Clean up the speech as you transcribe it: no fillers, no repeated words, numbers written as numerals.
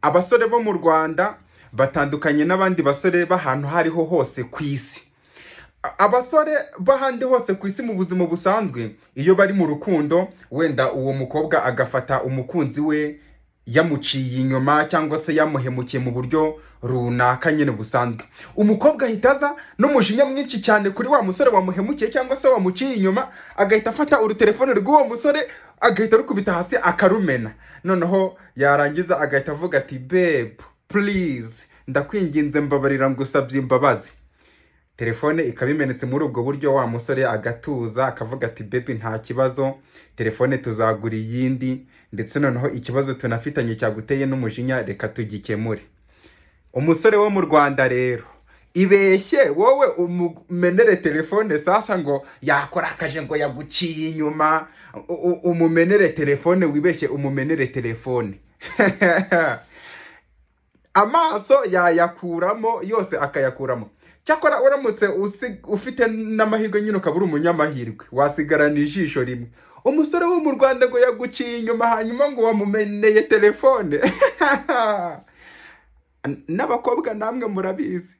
Abasore bo mu Rwanda batandukanye n'abandi basore b'ahantu aho ariho hose ku isi. Abasore b'ahandi hose ku isi, mu buzima busanzwe, iyo bari mu rukundo, wenda uwo mukobwa agafata umukunzi we yamuciye inyuma cyangwa se yamuhemukiye mu buryo runaka nyine busanzwe, umukobwa ahita aza n'umujinya mwinshi cyane kuri wa musore wamuhemukiye cyangwa se wamuciye inyuma, agahita afata urutelefone rw'uwo musore, agahita arukubita hasi akarumena. Noneho yarangiza agahita avuga ati: "Babe, please, ndakwinginze, mbabarira, ngusabye imbabazi." Telefone ikaba imenetse. Muri ubwo buryo wa musore agatuza, akavuga ati: "Baby, nta kibazo, telefone tuzagura iyindi, ndetse noneho ikibazo tunafitanye cyaguteye n'umujinya reka tugikemure." Umusore wo mu Rwanda rero, ibeshye wowe umumenere telefone sasa ngo yakorakaje, ngo yaguciye inyuma, umumenere telefone, wibeshye umumenere telefone, amaso yayakuramo yose, akayakuramo. Cyakora uramutse ufite n'amahirwe nyine, ukaba uri umunyamahirwe, wasigarana ijisho rimwe. Umusore wo mu Rwanda ngo yaguciye inyuma, hanyuma ngo wamumeneye telefone. N'abakobwa namwe murabizi.